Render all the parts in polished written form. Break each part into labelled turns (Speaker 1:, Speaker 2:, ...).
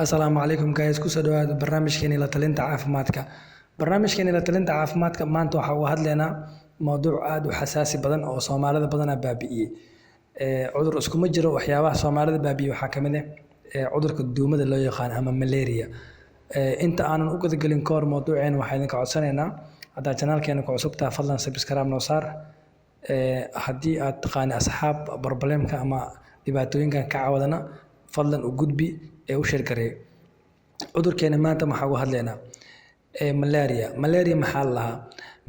Speaker 1: Asalaamu calaykum guys, kusoo dhawaada barnaamijkeeni la talinta caafimaadka. Barnaamijkeeni la talinta caafimaadka maanta waxaa uga hadlaynaa mowduuc aad u xasaasi badan oo Soomaalida badanaa baabi'iyey. Cudur iskuma jiro. Waxyaabaha Soomaalida baabi'iyey waxaa ka mid ah cudurka duumada loo yaqaan ama malaria. Inta aanan u gudagelin kahor mowduuceena, waxaa idinka codsanaynaa, haddaad channelkeena ku cusub tahay, fadlan subscribe noo saar. Haddii aad taqaani asxaab problemka ama dhibaatooyinkan ka cawadana, fadlan u gudbi ee u share gareey. Cudurkeena maanta maxaa uga hadlaynaa? Malaria. Malaria maxaa la lahaa?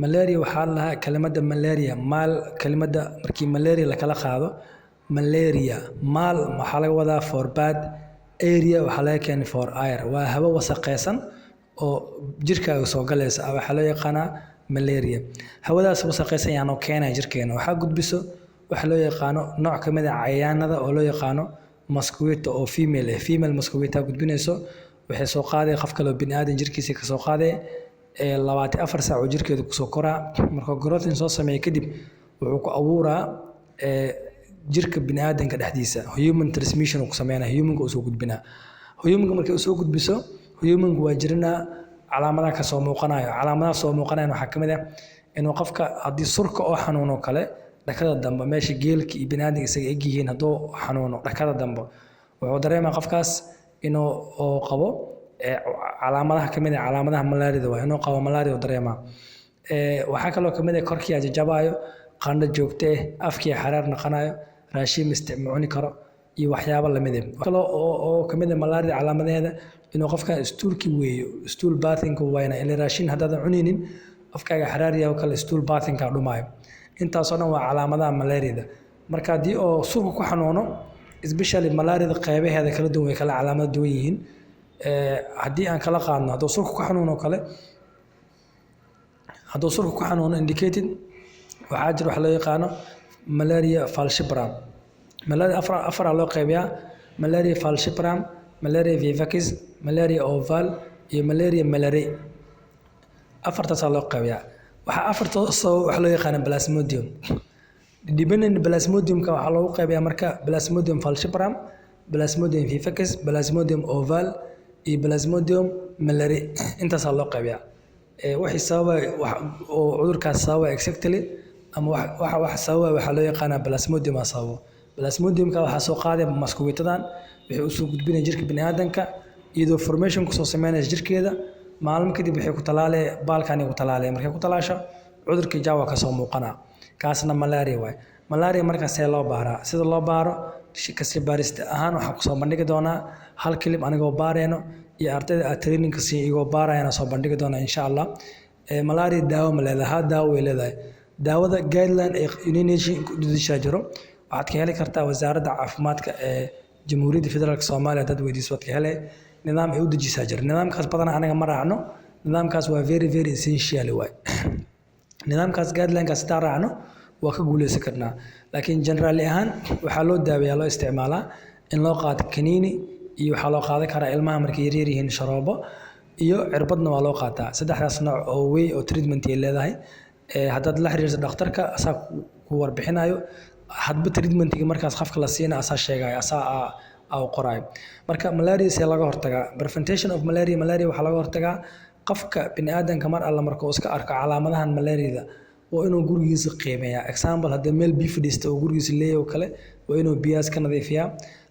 Speaker 1: Malaria waxaa la lahaa kelimada malaria mal. Kelimada markii malaria lakala qaado, malaria mal waxaa laga wadaa for bad area, waxaa laga keenay for air. Waa hawo wasaqeysan oo jirkaaga soo galaysa, waxaa loo yaqaanaa malaria. Hawadaas wasaqeysan yaanoo keenaya jirkeena. Waxaa gudbiso waxa loo yaqaano nooc ka mid ah cayayaanada oo loo yaqaano mosquito oo female ah. Female mosquito gudbinayso. Waxay soo qaaday qof kale oo bini'aadan jirkiisa ka soo qaaday. 24 saac oo jirkeeda kusoo koraa. Markuu growth soo sameeyo kadib, wuxuu ku abuuraa jirka bini'aadanka dhexdiisa. Human transmission uu ku sameynaa, humanka uu soo gudbinaa. Humanka markay usoo gudbiso, humanka waa jirinaa, calaamadaha ka soo muuqanayo. Calaamadaha soo muuqanayan waxaa ka mid ah inuu qofka haddii surka oo xanuuno kale, dhakada dambe, meesha geelka iyo bini'aadanka isaga eg yihiin, hadduu xanuuno dhakada dambe, wuxuu dareemaa qofkaas inuu oo qabo calaamadaha ka mid ah calaamadaha malaarida. Waa inuu qabo malaria uu dareemaa. Waxaa kaloo ka mid ah korkii jajabaayo, qandho joogto ah, afkii xaraar noqonayo, raashin ma isticma cuni karo iyo waxyaabo lamid ah. Kaloo oo ka mid ah malaarida calaamadaheeda inuu qofka stoolki weeyo, stool bathing wayna ila raashin haddaadan cunaynin, afkaaga xaraar yahay oo kale, stool bathing ka dhumaayo. Intaasoo dhan waa calaamadaha malaarida. Marka haddii oo surka ku xanuuno, especially malaarida qeybaheeda kala duwan way kala calaamado duwan yihiin. Haddii aan kala qaadno, hadduu surka ku xanuuno kale, hadduu surka ku xanuuno, indicated waxaa jira waxa loo yaqaano malaria falciparum. Malaria afar afaraa loo qeybiyaa: malaria falciparum, malaria vivax, malaria ovale iyo malaria malariae. Afartaasaa loo qeybiyaa. Waxaa afarta sabab waxa loo yaqaano plasmodium. Dependent plasmodiumka waxaa loogu qeybiyaa marka plasmodium falciparum, plasmodium vivax, plasmodium ovale iyo plasmodium malariae. Intaasaa loo qeybiyaa. Wixii sababa oo cudurkaas sababa exactly ama waxa sababa waxaa loo yaqaanaa plasmodium aa sababo. Plasmodiumka waxaa soo qaaday mosquitodan, waxay usoo gudbinaya jirka bini'aadanka iyadoo formation kusoo sameynaysa jirkeeda. Maalmo kadib waxay ku talaalee baalkani ku talaalee. Markay ku talaasho, cudurkii jaawa kasoo muuqanaa. Kaasna malaria waay. Malaria marka see loo baaraa? Sida loo baaro kasi baarista ahaan waxaan kusoo bandhigi doonaa hal clip anigoo baareyno iyo ardayda aad trainingka siiyo iyagoo baarayana soo bandhigi doonaa, insha Allah. Malaria daawo ma leedahay? Haa, daawo way leedahay. Daawada guideline ee United Nations ku dejishaa jiro. Waxaad ka heli kartaa Wasaaradda Caafimaadka ee Jamhuuriyadda Federaalka Soomaaliya. Dad weydiiso waad ka hele. Nidaam ay u dejisaa jira. Nidaamkaas badanaa anaga ma raacno. Nidaamkaas waa very very essential waay. Nidaamkaas, guidelinekaas haddaan raacno, waa ka guuleysan karnaa. Laakiin generally ahaan waxaa loo daaweeyaa, loo isticmaalaa in loo qaato kaniini iyo waxaa loo qaadan karaa ilmaha markay yaryar yihiin sharoobo iyo cirbadna waa loo qaataa. Saddexdaas nooc oo way oo treatment ay leedahay. Haddaad la xiriirto dhakhtarka, asaa ku warbixinayo hadba treatmentiga markaas qofka la siina, asaa sheegayo, asaa aa u qoraayo. Marka malaria see laga hortagaa? Prevention of malaria. Malaria waxaa laga hortagaa, qofka bini'aadanka mar alla marka uu iska arko calaamadahan malaariyada, waa inuu gurigiisa qiimeeyaa. Example, haddii meel biyo fadhiista oo gurigiisa leeyahay oo kale, waa inuu biyahaas ka nadiifiyaa.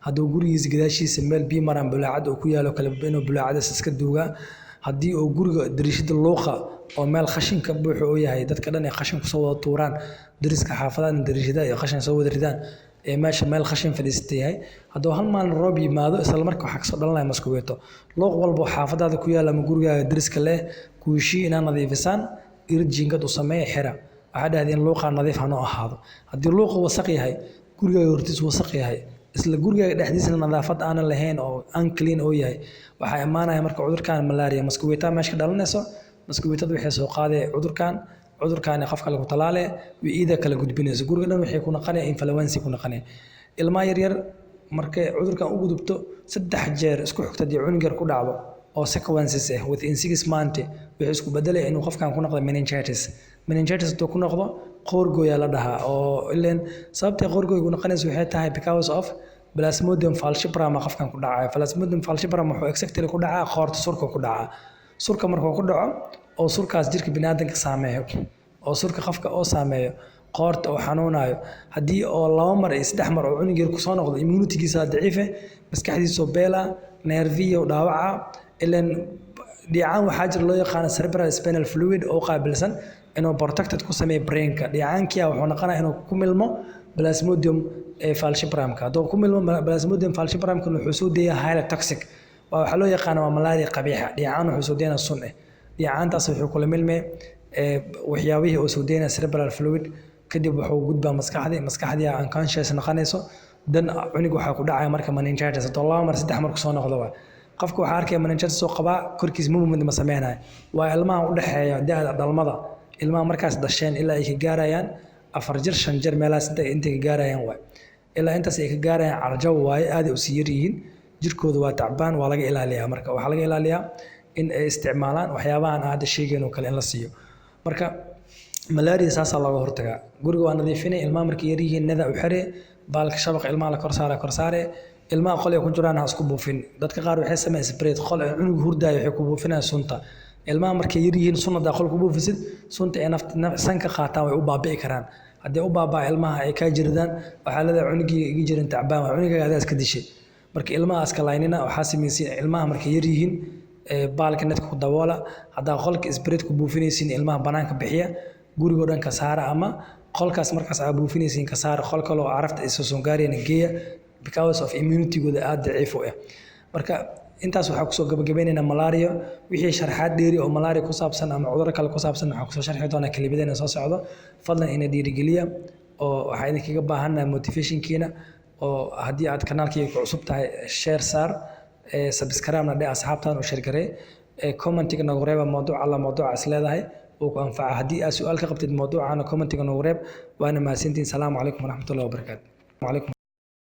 Speaker 1: Hadduu gurigiisa gadaashiisa meel biyo maraan, bulaacad uu ku yaalo kale, inuu bulaacadaas iska duugaa. Haddii uu guriga dariishada luuqa oo meel qashin ka buuxo uu yahay, dadka dhan ay qashin kusoo wada tuuraan, dariska xaafadaha dariishadaha ay qashin soo wada ridaan, ee meesha meel qashin fadhiista yahay, hadduu hal maalin roob yimaado, isla markaa waxaa kasoo dhalanaya mosquito. Luuq walba oo xaafadaada ku yaala ama gurigaaga dariska leh kuushii inaad nadiifisaan, irid jiingad u sameeya, xira. Waxaa dhahdeen luuqaa nadiif hanoo ahaado. Haddii luuqa wasaq yahay, gurigaaga hortiis wasaq yahay, isla gurigaaga dhexdiisana nadaafad aanan lahayn oo unclean oo yahay, waxaa imaanaya marka cudurkan malaria. Mosquito meesha ka dhalanayso. Mosquitada waxay soo qaaday cudurkan. Cudurkan qofka lagu talaale way iida kala gudbinayso. Guriga dhan waxay ku naqanaya influenza ku naqanaya. Ilmaha yaryar markay cudurkan u gudubto, 3 jeer isku xigta haddii cunug yar ku dhacdo oo sequences ah within 6 months, wuxuu isku bedelaya inuu qofkan ku noqdo meningitis. Meningitis hadduu ku noqdo, qoorgooyaa la dhahaa. Oo ileen sababtay qoorgooygu noqonayso waxay tahay because of Plasmodium falciparum qofkan ku dhacayo. Plasmodium falciparum wuxuu exactly ku dhacaa qoorta, surka ku dhacaa. Surka markuu ku dhaco oo surkaas jirka biniaadanka saameeyo, oo surka qofka oo saameeyo, qoorta oo xanuunayo, haddii oo 2 mar iyo 3 mar oo cunug yar kusoo noqdo, immunitygiisa daciife, maskaxdiisa beela, nerviyo dhaawaca. Ilan dheecaan waxaa jira loo yaqaano cerebral spinal fluid oo qaabilsan inuu protected ku sameeyo brainka. Dheecaankiya wuxuu noqonayaa inuu ku milmo Plasmodium falciparumka. Hadduu ku milmo Plasmodium falciparumka, wuxuu soo deeyaa highly toxic, waa waxaa loo yaqaano waa malaria qabiixa. Dheecaan wuxuu soo deynaa sun eh. Dheecaantaas wuxuu kula milmay waxyaabihii uu soo deynaya cerebral fluid. Kadib wuxuu gudbaa maskaxdii, maskaxdii unconscious noqonayso. Dan cunug waxaa ku dhacaya marka meningitis. Hadduu 2 mar 3 mar kusoo noqdo, waa qofka waxaa arkaya meningitis soo qabaa, korkiis movement ma sameynayo. Waa ilmaha u dhexeeya da'da dhalmada, ilmaha markaas dhasheen ilaa ay ka gaarayaan 4 jir, 5 jir, meelahaas intay ka gaarayaan waay. Ilaa intaas ay ka gaarayaan carjaw waaye, aad ay usii yar yihiin, jirkooda waa tacbaan. Waa laga ilaaliyaa. Marka waxaa laga ilaaliyaa in ay isticmaalaan waxyaabahan aan hadda sheegayn oo kale in la siiyo. Marka malaria saasaa looga hortagaa. Guriga waa nadiifinay, ilmaha markay yar yihiin nada u xire, baalka shabaqa ilmaha la kor saara kor saare. Ilmaha qol ay ku jiraan ha isku buufin. Dadka qaar waxay sameeyaan spray, qol ay cunug hurdaayo waxay ku buufinayaan sunta. Ilmaha markay yar yihiin sun haddaa qol ku buufisid, sunta ay sanka qaataan way u baabi'i karaan. Haddii u baabaa ilmaha ay kaa jiridaan, waxaa leedahay cunugii iga jirin tacbaan waa cunugaaga adaa iska dishay. Marka ilmaha iska laynina. Waxaa samaysiin ilmaha markay yar yihiin baalka netka ku daboola. Haddaa qolka spray ku buufinaysiin, ilmaha banaanka bixiya, gurigoo dhan ka saara, ama qolkaas markaas aa buufinaysiin ka saara, qol kale oo carafta ay soo gaarayna geeya, because of immunitygooda aad daciif u ah. Marka intaas waxaa kusoo gabagabaynaynaa malaria. Wixii sharxaad dheeri oo malaria ku saabsan ama cudurro kale ku saabsan waxaan kusoo sharxi doonaa kelimadeena soo socdo. Fadlan ina dhiirigeliya oo waxaa idinkaga baahannahay motivationkiina, oo haddii aad kanaalkayga ku cusub tahay, share saar, subscribe na dhe, asxaabtaan u share garee, commentiga nagu reeba mawduuc alla mawduuca is leedahay uu ku anfaca. Haddii aad su-aal ka qabtid mawduucana, commentiga nagu reeb. Waana mahadsantihiin. Salaamu calaykum waraxmatullahi wabarakaatu.